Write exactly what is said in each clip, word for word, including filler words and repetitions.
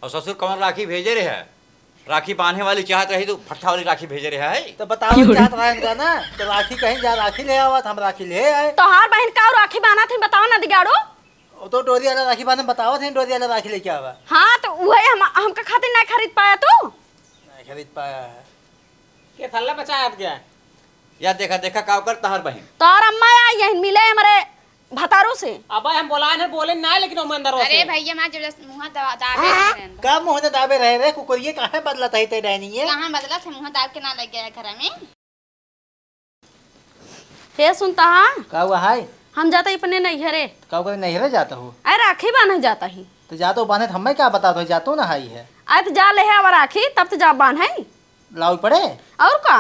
और ससुर कौन राखी भेजे रहे है? राखी बांधे वाली चाहत रही तो भट्ठा वाली राखी भेजे रहे है। तो बतावल चाहत रहे इनका ना, तो राखी कहीं जा, राखी ले आवत, हम राखी ले आए। तोहार बहिन का राखी बांधत है, बतावा ना दिगाड़ू। वो तो डोरी वाला राखी बांधे बतावत है, डोरी वाला राखी लेके आवा। हाँ, तो उहे हम, हमका खातिर नहीं खरीद पाया तू? नहीं खरीद पाया है। के थल्ला बचाया गया? या देखा, देखा का ओकर तहार बहिन। तोहार अम्मा आई यहीं मिले हमरे भतारू से। अब हम बोलाए हैं, बोले ना, लेकिन वो अंदर अरे से। भैया, माँ जबरदस्त मुँह दबा, दाबे रहन। का मुँह ने दाबे रहे रे? कुकुरिये काहे बदलत है ते डाइनिंग ये? कहाँ बदलत है? मुँह दाब के ना लग गया है घर में। हे सुनता हाँ? का हुआ है? हम जाता ही अपने नैहरे। का करे नैहरे जाता हो? अरे राखी बांधे जाता ही। तो जातो बांधे तो हमें क्या बता दो, जातो ना हाई है। अरे तो जा ले है अब राखी, तब तो जा बांधे। लाउल पड़े? और का?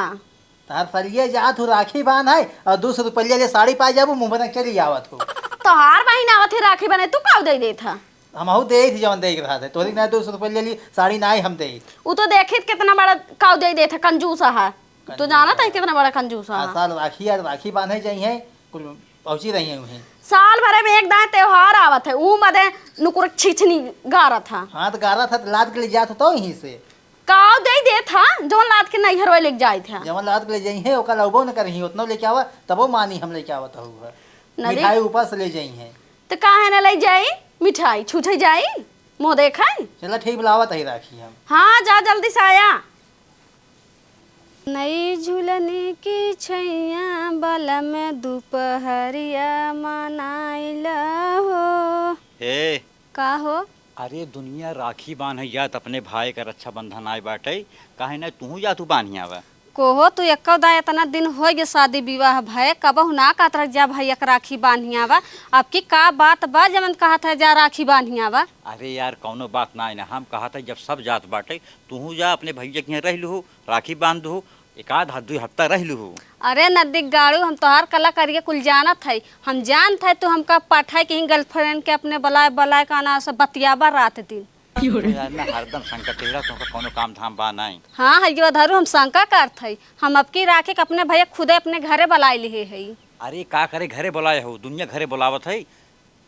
तार सलिए जात हो राखी बांध है और दो सौ रुपया ले साड़ी पाई जाबू, मुंह बना चली आवत हो। तोहार बहिन आवत है राखी बने, तू काउ दे देत हा? हमहू दे थी जवन दे के रहा था, तोहरी ना दो सौ रुपया ले ली साड़ी ना ही हम दे। उ तो देखित कितना बड़ा काउ दे देत है, कंजूस है। तो जानत है कितना बड़ा कंजूस है। आ साल राखी यार राखी बांधे जाई है, कुल पहुंची रही है उहें। साल भरे में एक दाएं त्योहार आवत है, ऊ मदे नुकुर छिछनी गारत है। हाँ तो गारत है तो लाद के ले जात हो तो यहीं से। काव दे देत हा, जवन लाद के नैहर वाले लेके जाइत हा। जवन लाद के ले जाई है, ओका लउबो न करही, ओतनो लेके आवा, तबो मानी हम लेके आवत हऊ है। न दे। मिठाई ऊपर से ले जाई है। तो काहे न ले जाई? मिठाई छूटे जाई, मुँह देखाई। चला ठीक, बुलावत है राखी हम। हाँ, जा जल्दी से आया। नई झुलनी की छैया बलम दुपहरिया मनाइला हो। ए, का हो? अरे दुनिया राखी बांधे जात अपने भाई का रक्षाबंधन आए बाटे, काहे ना तू जा तू बांधिया बा। कोहो तू एक्को दा इतना दिन हो गए शादी विवाह भय, कबहु ना कहत रह जा भैया के राखी बांधिया बा। अब की का बात बा जवन कहत है जा राखी बांधिया बा? अरे यार कौनो बात ना है ना, हम कहत है जब सब जात बाटे तू जा अपने भैया के यहाँ रह लू, राखी बांध दू, एक आध ह-, दुई हफ्ता रह लू। अरे नदी गाड़ू, हम तोहार कला करिए कुल जानत है। हम जानत है तू हमका पठाए के ही गर्लफ्रेंड के अपने बुलाए बुलाए का ना से बतियाबा रात दिन। यार ना हरदम शंका तेरा तुमका कौनो काम धाम बा नहीं। हाँ है यो धरू, हम शंका करत है। हम अब की राखे के अपने भैया खुदे अपने घरे बुलाए लिए है। अरे का करे घरे बुलाए हो, दुनिया घरे बुलावत है।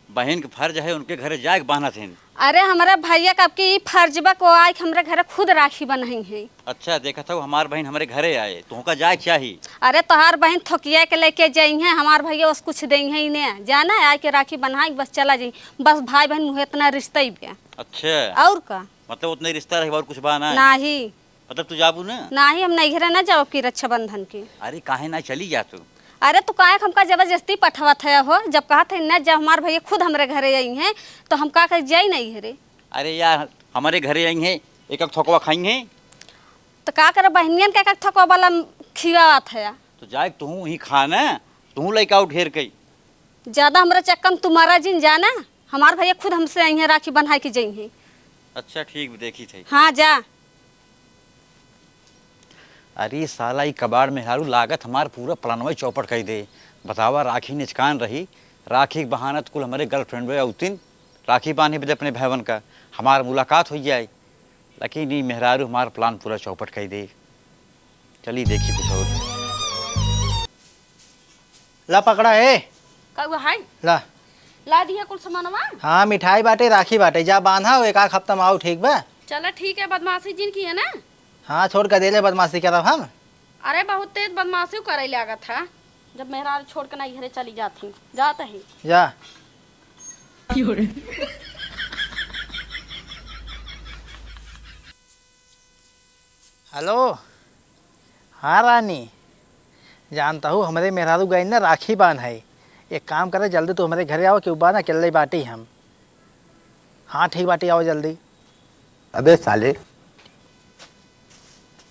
बहिन के फर्ज है उनके घरे जाए के बान्हत हिन। अरे हमरे भैया के अब की ई फर्ज बा को आए के हमरे घरे खुद राखी बनही है। अच्छा देखत हऊ हमार बहिन हमरे घरे आए, तुहका जाए के चाही। अरे तोहार बहिन थोकिया के लेके जइहे, हमार भैया ओस कुछ देइहे ही ने। जाना है आए के राखी बन्हाए के बस चला जाई। बस भाई बहिन मुहे इतना रिश्ता ही बा। अच्छा। और का? मतलब उतने रिश्ता रही और कुछ बा ना? नाही। मतलब तू जाबू ना? नाही, हम नैहरे ना जाओ की रक्षाबंधन की। अरे काहे ना चली जा तू? अरे तू काहे हमका जबरदस्ती पठवत है हो? जब कहत है ना जब हमार भैया खुद हमरे घरे आई हैं तो हम का कर जाई नैहरे? अरे यार हमरे घरे आई हैं, एक एक थोकवा खाई हैं। तो का करे बहनियन के एक एक थोकवा वाला खियावत है? तो जाए तू ही खा ना, तू लइका उठेर कई। ज्यादा हमरा चक्कर में तू मरा जिन जाना, हमार भैया खुद हमसे आई हैं राखी बन्हाए के जई हैं। अच्छा ठीक देखी थे। हाँ जा। अरे साला ई कबाड़ मेहरारू लागत हमार पूरा प्लानवा चौपट कई दे। बतावा राखी निचकान रही, राखी के बहाना त कुल हमरे गर्लफ्रेंड वे अउतिन राखी बांधे बदे अपने भैवन का हमार मुलाकात हो जाए, लेकिन ई मेहरारू हमार प्लान पूरा चौपट कई दे। चली देखी कुछ और। ला पकड़ा है। का हुआ है? ला। ला दिया कुल सामानवा? हाँ, मिठाई बाटे, राखी बाटे, जा बांधा हो, एक आध हफ्ता में आओ, ठीक बा? चला ठीक है, बदमाशी जिन की है ना? हाँ, छोड़ के देले बदमाशी करब हम। अरे बहुत तेज बदमाशी करे लागत है, जब मेहरारू छोड़ के ना घरे चली जाती, जात ही। जा। हेलो। हाँ रानी, जानता हूँ हमरे मेहरारू गई ना राखी बांध है। एक काम करे, जल्दी तू हमरे घरे आओ, क्यों बा ना अकेले बाटी हम। हाँ ठीक बाटी, आओ जल्दी। अबे साले।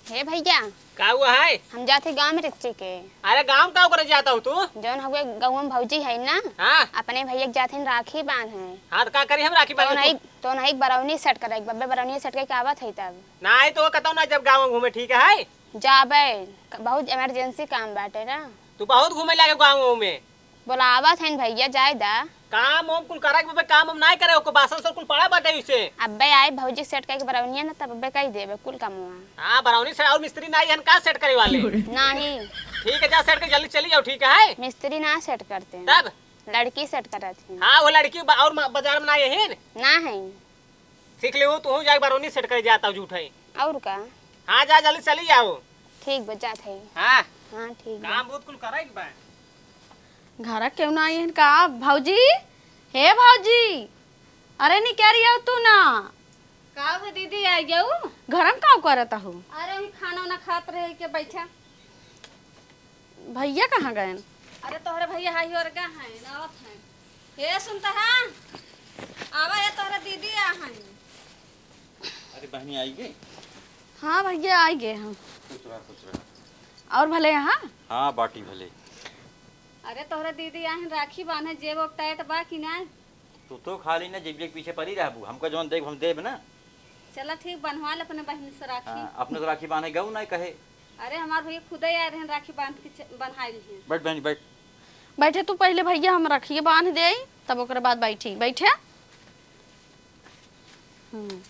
हे भैया। का हुआ है? हम जाते गाँव में रिक्ची के। अरे गाँव का करे जाता हूँ तू? जौन हुए गाँव में भौजी है ना। हाँ। अपने भैया के जाते हैं राखी बांध है। हाँ तो का करी हम राखी तो बांध नहीं, तो नहीं बरौनी सेट करे, बब्बे बरौनी सेट करके आवत है तब। नाहीं तो कतौ ना जब गाँव घूमे, ठीक है? जाबे, क-, बहुत इमरजेंसी काम बाटे ना। तू बहुत घूमे लागे गाँव में। बोलावत हन भैया, जाए दा। काम ओम कुल करा के बब्बे, काम ओम नाहीं करे, ओको बासन से कुल पड़ा बाटे उसे। अब्बे आए भौजी सेट करके बरौनिया ना, तब अब्बे कही देबे कुल कामवा। हाँ, बरौनी से और मिस्त्री नाहीं हन का सेट करे वाले? नाहीं। ठीक है, जा सेट के जल्दी चली जाओ, ठीक है? मिस्त्री ना सेट करते हैं। तब? लड़की सेट करत हैं। हाँ, वो लड़की बा-, और म-, बाजार में नाहीं है? ना है। सीख लेहू, तू जाके बरौनी सेट करे जात हऊ झूठे। और का? हाँ, जा, जल्दी चली जाओ। ठीक बा, जात है। हाँ। हाँ, ठीक बा। काम बहुत कुल करे के बा। घर केहू ना आई हन का? भौजी, हे भौजी, अरे निकरी आओ तू ना। का हो दीदी, आ गऊ? घर में का करत हऊ? अरे, हम खाना वाना खात रहे के बैठा। भैया कहाँ गएन? अरे, तोहरे भैया हाई और का हैं, आवत हैं। हे सुनता है, आवा, ये तोहरे दीदी आ हैं। अरे बहनी, आई गई? हाँ भैया, आई गए हम। खुश रहा, खुश रहा। और भले यहाँ? हाँ, बाटी भले। अरे, तोहरे दीदी आ हैं, राखी बांधे, जेब ओब टाइट बा कि ना? तू तो खाली ना जेबिया के पीछे पड़ी रहबू, हमका जौन देब हम देब ना। चला ठीक, बनवा ले अपने बहिन से राखी। हाँ, अपने से राखी बांधे गऊ ना कहे। अरे हमार भैया खुदे आए रहन राखी बांध के च-, बन्हाई लिहे। बैठ बहनी, बैठ। बैठे तू पहले भैया, हम राखी बांध दे, तब ओकरे बाद बैठी। बैठे। हम्म।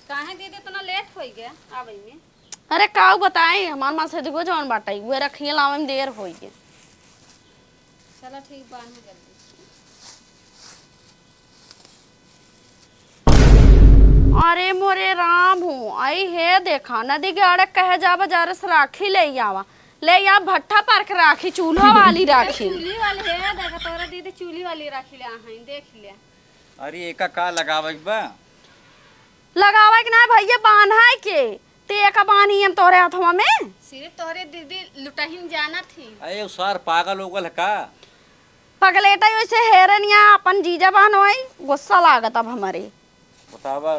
काहे दीदी इतना लेट होई गया आवे में? अरे काऊ बताई, हमार माँ से देखो जौन बाटे, उहे रखिए लावे में देर होई गए। चला ठीक बा, आना जल्दी। अरे मोरे राम हो, आई हे देखा, नदी गाड़े कहे जा बाजार से राखी ले आवा, ले आ भट्ठा पर के राखी, चूल्हा वाली राखी। चूल्ही वाली है, देखा तोरा दीदी चूल्ही वाली राखी ले आ हैं, देख ले। अरे एका का लगावे के बा? लगावे के ना भैया, बान्हे के। ते एका बान्ही हम तोहरे हथवा में। सिर्फ तोहरे दीदी लुटहिन जानत ही। अरे उ सार पागल उगल है का? पगलेटा वैसे हेरनिया अपन जीजा बहन होई, गुस्सा लागत अब हमरे। बतावा,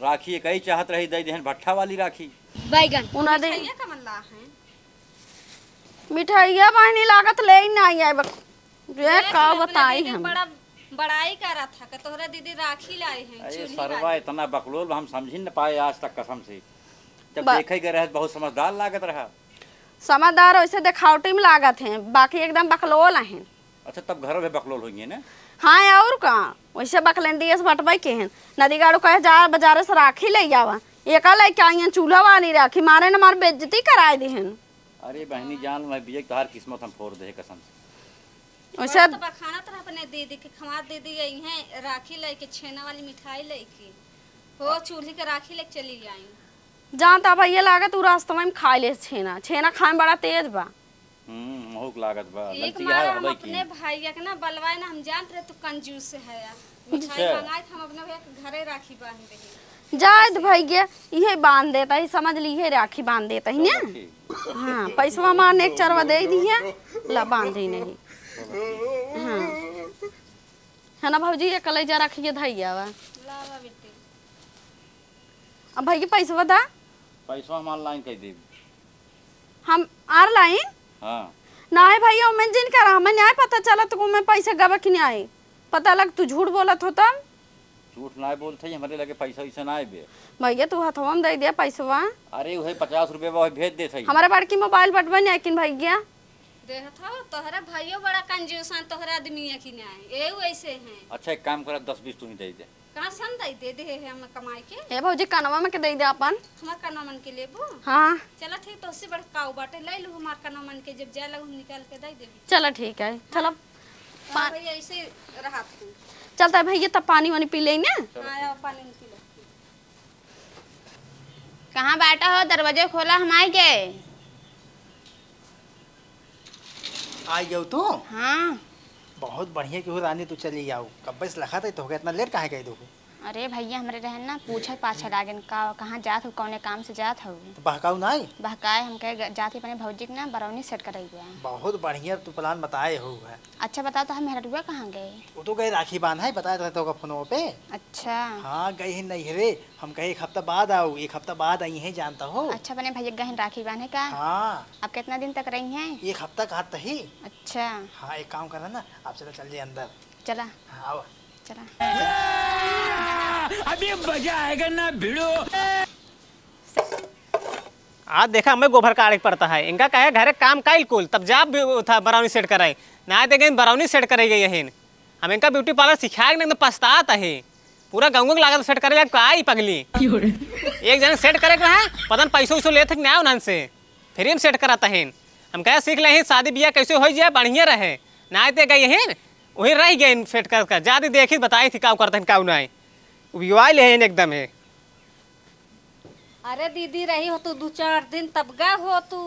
राखी एक ही चाहत रही, दे देहन भट्ठा वाली राखी। बैगन। उना दे। मिठाइया का मन ला है? मिठाइया बहनी लागत ले ही ना आई बक-, ये देख का ले, अपने बताई दीदी हम। बड़ा बड़ाई करत है कि तोहरा दीदी राखी लाई है, अरे चूल्ही सरवा वाली। इतना बकलोल हम समझी न पाए आज तक कसम से। जब ब- देखे गए रहे बहुत समझदार लागत रहा। समझदार वैसे देखावटी में लागत है, बाकी एकदम बकलोल है। अच्छा, तब घरों में बकलोल होइहैं ना? हाँ, और का, वैसे बकलेंडिया से बटबै के हैं। नदी गाड़ू कहे जा बाजारे से राखी ले आवा, एका लेके आई हैं चूल्हा वाली राखी, मारे न हमार बेइज्जती कराए दिहन। अरे बहनी जान, मैं बिया तोहार किस्मत हम फोड़ दे कसम से। वैसे बस तो बखानत रह अपने दीदी के, हमार दीदी आई हैं राखी लेके छेना वाली मिठाई लेके, हो चूल्ही के राखी लेके चली आई। जानता भैया लागत उ रास्ता में खाए ले छेना, छेना खाए में बड़ा तेज बा। हम्म, महूक लागत बा, एक ललचिया मारा हम हलई की। अपने भैया के ना बलवाए ना, हम जानत रहे तू कंजूस है। मिठाई अच्छा। मंगाए त हम अपने भैया के घरे राखी बांध दे। जाए द भैया, इहे बांध देता ही, समझ ली, इहे राखी बांध देता ही चलो ना। ठीक। हाँ, पैसवा मारने एक चरवा दे दी है, ला बांध ही नहीं। हाँ। है ना भौजी, ये कलैजा रखिए धैया बा। लावा बेटी। अब भैया पैसवा दा। पैसवा हम online कर देब। हम online? हाँ। नाहीं भैया, ओमें जिन करा, हमें नाहीं पता चला तो ओमें पैसा गवा कि नाहीं। पता लग तू झूठ बोलत हो तब। झूठ नाहीं बोलत है, हमरे लगे पैसा वैसा नाहीं बे। भैया तू हथवा में दे दे पैसवा। अरे वही पचास रुपये बा, वही भेज देत है। हमारे बड़की mobile बटवा नाहीं किन भैया। देहत हो, तोहरा भाइयों बड़ा कंजूस हैं, तोहरा आदमी है कि नाहीं, एहू ऐसे हैं। अच्छा एक काम करा, दस बीस तू ही दे दे। कहाँ से हम दे, दे दे है हम कमाई के? ए भौजी, कनवा में के दे दे अपन। हमार कनवा मन के लेबू? हाँ। चला ठीक, तोहसे बड़ काऊ बाटे, ले लू हमार कनवा मन के, जब जाए लगू हम निकाल के दे देबी। चला ठीक है, चला। हाँ पा- भैया, ऐसे रहा तू। चलता है भैया, तब पानी वानी पी ले ना। हाँ, आओ पानी वानी पी लो। कहाँ बाटा हो? दरवाजे खोला, हम आई गए। आई गयो तू? हाँ। बहुत बढ़िया किहो रानी, तू चली आओ। कब्बे से लखा था तोहके, इतना लेट काहे कई दो? अरे भैया, हमरे रहन ना पूछे पाछे लागेन, का कहाँ जात हो, कौने काम से जात हो? तो बहकाऊ नाई? बहकाए, हम कहे ग-, जात ही अपने भौजी के ना बरौनी सेट करई हुआ। बहुत बढ़िया तू plan बताए हो है। अच्छा बताओ, तो हम मेहररुआ कहाँ गए? वो तो गए राखी बांध है, बताए रहे तो फोनों पे। अच्छा। हाँ, गए ही नहीं रे। हम कहे एक हफ्ता बाद आओ, एक हफ्ता बाद आई हैं, जानता हो। अच्छा, अपने भैया गहन राखी बांधे का? हाँ। अब कितना दिन तक रही हैं? एक हफ्ता का तही। अच्छा। हाँ, एक काम करना ना, आप चला चल जाए अंदर। चला। हाँ, आओ। चला। अभी मजा आएगा ना भिड़ो। आज देखा, हमें गोबर काढ़े के पड़ता है। इनका कहे घरे काम काइल कुल, तब जाब भी उठा बरौनी सेट कराई। ना देखे बरौनी सेट करे गई है। हम इनका beauty parlour सिखाए के ना एकदम पछतात है। पूरा गाँव के लागत सेट करे लाग का आई पगली। एक जने सेट करे के रहा, पता न पैसो वैसो लेत है कि ना उन्हन से। फ्री में सेट कराता है। हम कहे सीख ले, शादी बियाह कैसे हो जाए, बढ़िया रहे। ना आते गए हैं, वही रह गए सेट कर कर। जादी देखी बताई थी का करते हैं, का नहीं। उबिवाइ लेहे एकदम है। अरे दीदी, रही हो तू दू चार दिन, तब गए हो तू।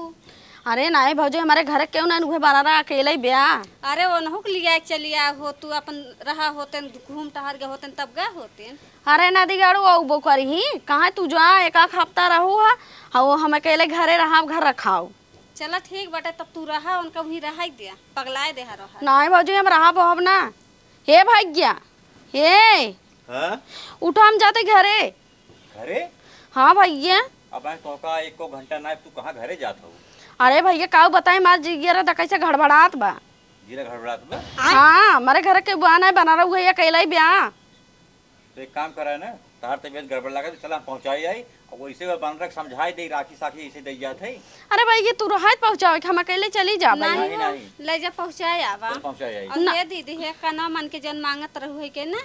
अरे नाहीं भौजी, हमरे घरे केउ नाहीं, उहे बरारा अकेले ही ब्या। अरे ओनहु के लिया चली आए हो तू, अपन रहा होतेन, घूम टहर गए होतेन, तब गए होतेन। अरे नदी गाड़ू, अउबो करिहीं, कहाँ तू जा, एक आख हफ्ता रहू हा, हाँ, वो हम अकेले घरे रहा, घर रखाओ। चला ठीक बाटे, तब तू रहा, उनका वहीं रहाई दिया, पगलाए देहा रहा। नाहीं भौजी, हम रहब ओहब ना। हे भैया, हे, हाँ? उठो, हम जाते घरे। घरे? हाँ भैया। अब आए तोहका एको घंटा ना, तू कहाँ घरे जात हो? अरे भैया, काऊ बताई, मार जिगिया रहा कैसे घड़बड़ात बा। जिगिया घड़बड़ात बा? हाँ, हमारे घर के बुआ नहीं बना रहा, वही अकेला ही ब्या। तो एक काम करा ना, तहार तबीयत गड़बड़ लगा तो चला हम पहुँचाई आई, और वैसे वह बनरक समझाई दे, राखी साखी ऐसे दे जात है। अरे भैया, तू रहाई पहुँचावे कि हम अकेले चली जाब? नहीं, नहीं, नहीं। ले जा पहुँचाए आवा। चल पहुँचाई आई। और ना। ये दीदी है, का ना मन के जन मांगत रहू है के ना,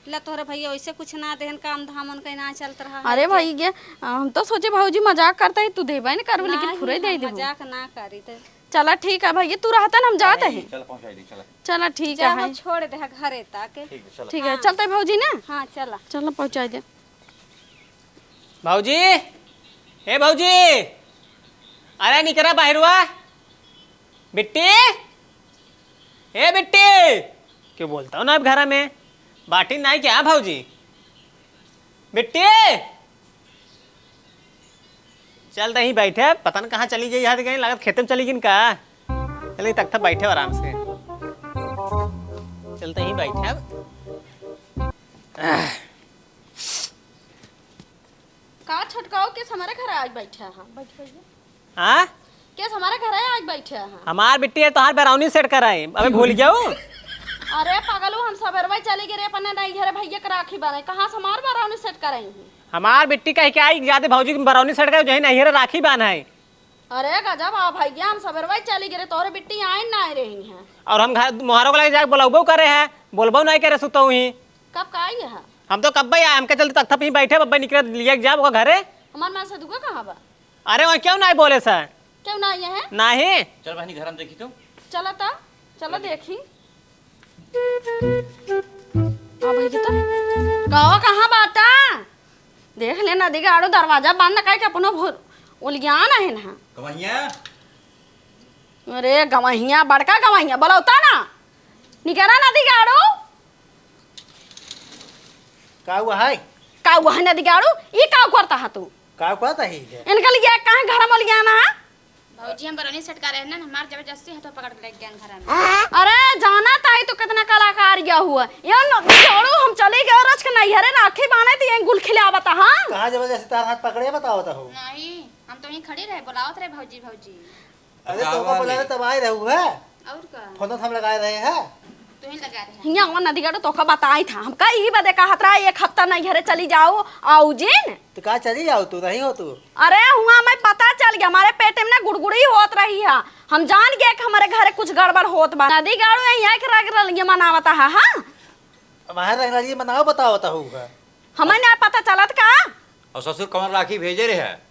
ला तोहरा भैया वैसे कुछ ना देहन, काम धाम उनका ना चलत रहा है अरे के। भैया, हम तो सोचे भौजी मजाक करता है, तू देबे न करबे, लेकिन नहीं, फुरे दे हम देबू। मजाक ना करी तो। चला ठीक है भैया, तू रहता ना, हम जाते नहीं, हैं। चला पहुँचाई दे, चला। चला ठीक जा है। हो, छोड़ दे घरे तक। ठीक है, चला। ठीक है, हाँ। चलते भौजी ना। हाँ, चला। चला पहुँचाई दे। भौजी, हे भौजी, अरे निकरा बाहरवा। बिट्टी, ए बिट्टी, क्यों बोलता हूँ ना अब घर में, बाटी नाई क्या भौजी? बिट्टी, चल तहीं बैठे, पता न कहाँ चली गई, यहाँ गई, लागत खेते में चली गई का। चल तख्ता बैठे आराम से, चल तहीं बैठे। का छटकाओ, केस हमारे घर आज बैठा है? बैठ, बैठ जा। हाँ? केस हमारे घर आज बैठा है? हमार बिट्टी है, तोहार बरौनी सेट कराई, अबे भूल गया हूँ। अरे पगलू, हम सबेरवा चली गए रे अपने नैहरे भैया के राखी बांधे, कहाँ से हमार बरौनी सेट कराई है? हमार बिट्टी कह के आई, जाते भौजी के बरौनी सेट कराई, जही नैहरे राखी बांधे। अरे गजब, आ भैया, हम सबेरवा चली गए रे, तोहरे बिट्टी आइन ना रही है। और हम घर मोहरो को लगे जाके बुलाबो करे है, बोलबो नहीं करे सुतो ही। कब का आई है? हम तो कब्बे आए, हमके चलते तख्ता पे ही बैठे, बब्बे निकले लिया के जाब ओकर घरे। हमार माँ से दुआ कहाँ बा? अरे वहाँ क्यों नहीं बोले सर? क्यों ना आइए हैं? नहीं। चल बहनी, घर हम देखी तो। चला ता, चला देखी। आ भाई जी तो। कहो कहाँ बाटा? देख ले नदी गाड़ू दरवाजा बंद करके अपनो भूर उलियान है ना। गवैया। अरे गवैया, बड़का गवैया, बोलौता ना। निकरा नदी गाड़ू। का हुआ है? का हुआ है नदी गाड़ू? ई का करता है तू? का करता है ये? इनका लिए काहे घर में लिया ना है? भौजी, हम बरौनी सटका रहे ना, हमार जबरदस्ती हाथों पकड़ के लेके गए घर में। अरे, जाना ताई तू कितना कलाकार गया हुआ। ये नदी गाड़ू, हम चले गए रच के नैहरे राखी बांधे थी, ये गुल खिलावता, हाँ? कहाँ जबरदस्ती तार हाथ पकड़े बतावता हो? नहीं, हम तो यहीं खड़ी रहे, बुलावत रहे भौजी, भौजी। अरे, बतावा तोहका बोला ले। रहे तब आए रहू है। और का? फोन तो हम लगाए रहे हैं। तू ही लगा रहे हैं। हियाँ वो नदी गाड़ू तोहका बताई था। हमका यही बदे कहत रहा, एक हफ्ता नैहरे चली जाओ, आओ जिन। तो का चली जाओ तू, रही हो तू? अरे, हुआ मैं पता चल गया, हमारे पेट में ना गुड़गुड़ी होत रही है। हम जान गए कि हमारे घरे कुछ गड़बड़ होत बा। नदी गाड़ू यहीं आके रंग रलिया मनावता है, हाँ? हमारे रंग रलिया मनाओ बतावता हूँ है। हमें ना पता चलत का? और ससुर कौन राखी भेजे रहे है?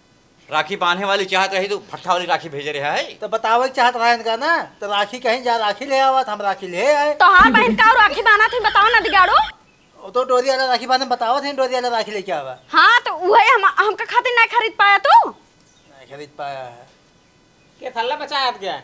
राखी बांधे वाली चाहत रही तो भट्ठा वाली राखी भेजे रहे है। तो बतावे के चाहत रहा इनका ना, तो राखी कहीं जा, राखी ले आवत, हम राखी ले आए। तोहार बहन का राखी बांधत है, बताओ ना दिगाड़ू। वो तो डोरी वाला राखी बांधे बतावत है, डोरी वाला राखी लेके आवा। हाँ, तो वही हम, हमका खातिर नहीं खरीद पाया तू? नहीं खरीद पाया है। के थल्ला बचाया गया?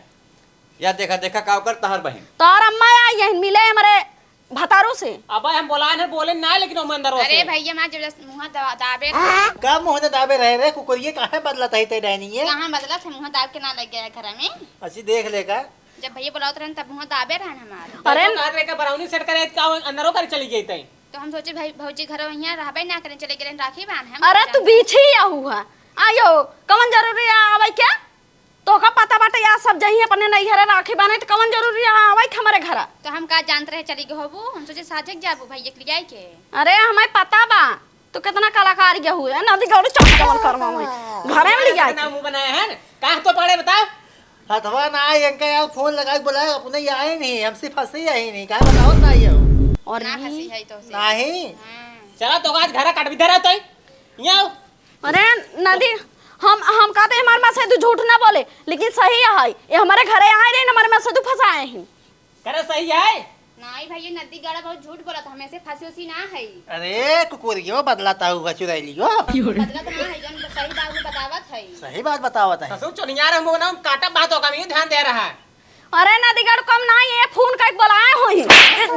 या देखा, देखा का ओकर तहार बहिन। तोहर अम्मा आई यहीं मिले हमरे भतारू से। अब हम बोलाए हैं, बोले ना, लेकिन ओमे अंदर अरे से। भैया, माँ जबरदस्त मुँह दबा, दाबे रहे। का मुँह दे दाबे रहे रे? कुकुरिये काहे बदलत है ते डाइनिंग ये? कहाँ बदलत है? मुँह दाब के ना लग गया घर में। अच्छी देख ले का? जब भैया बुलावत रहन, तब मुँह दाबे रहन हमार। अरे तब तो कहत रहे का बरौनी सेट करे, का अंदरो कर चली गई तई? तो हम सोचे भाई, भौजी घर वहीं रहबे ना करें, चले गए राखी बांध हम अरे जान तू बीच ही या हुआ। आयो, कवन जरूरी है आवे क्या? तोहका पता बाटे, या सब जहीं अपने नैहरे राखी बान्हे, त कवन जरूरी रहा आवै के हमरे घरा? तो हम का जानत रहे चली गए होबू, हम सोचे साझे के जाबू भैया के लियाई के। अरे, हमें पता बा, तू कितना कलाकार के हुए, नदी गौरी चौक जवन करवा में, घरे में लियाई के। मुंह बनाया है, कहाँ तो पड़े बताओ? हथवा ना आए, इनका यार फोन लगा के बुलाया, अपने ही आए नहीं, हमसे फंसे ही आई नहीं, कहाँ बताओ ना ये हो? और ना फंसी है तो से। नहीं। हाँ। चला तो आज घरा कट भी धरा तो यहाँ आओ। अरे नदी, हम, हम कहते हमारे माँ से तू झूठ ना बोले, लेकिन सही है, ये हमारे घरे आए रहे, हमारे माँ से तू फंसाए हैं। करे सही है, नाहीं भइया, नदीगढ़ा बहुत झूठ बोलत, हम ऐसे फंसी उसी ना है। अरे कुकुरियो, बदला ताऊ का चुराई लियो। बदला तो ना है, जौन सही बात वो बतावत है। सही बात बतावत है। ससुर चोनिया रहे, मुंह ना काटा बात होगा, मैं ध्यान दे रहा है। अरे नदीगढ़ कम ना, ये फोन करके बोलाए होई,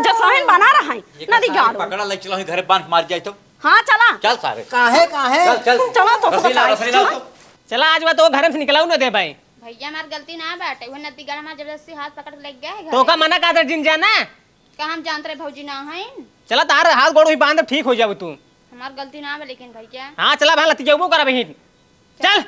जसहिन बना रहा है। ये का सारे नदीगढ़। पकड़ा, ले चलो, घरे बांध मार जाए तो। हाँ चला। चल सारे। काहे, काहे? चल, चल। चला तो रसरी ला, बताई। रसरी ला तो। चला, आज मैं तो घर से निकलाऊ ना दे भाई। भइया, हमार गलती ना बाटे, वो नदीगढ़ हमार जबरदस्ती हाथ पकड़ के लेके गए है तो घरे। का मना का दे जिन जाना? का हम जानत रहे भौजी ना हैं? चला, तार हाथ गोड़ हुई बांध, ठीक हो जाबू तू। हमार गलती ना बा, लेकिन भइया। हाँ, चला भाई, लतियबो करा बहिन। चल।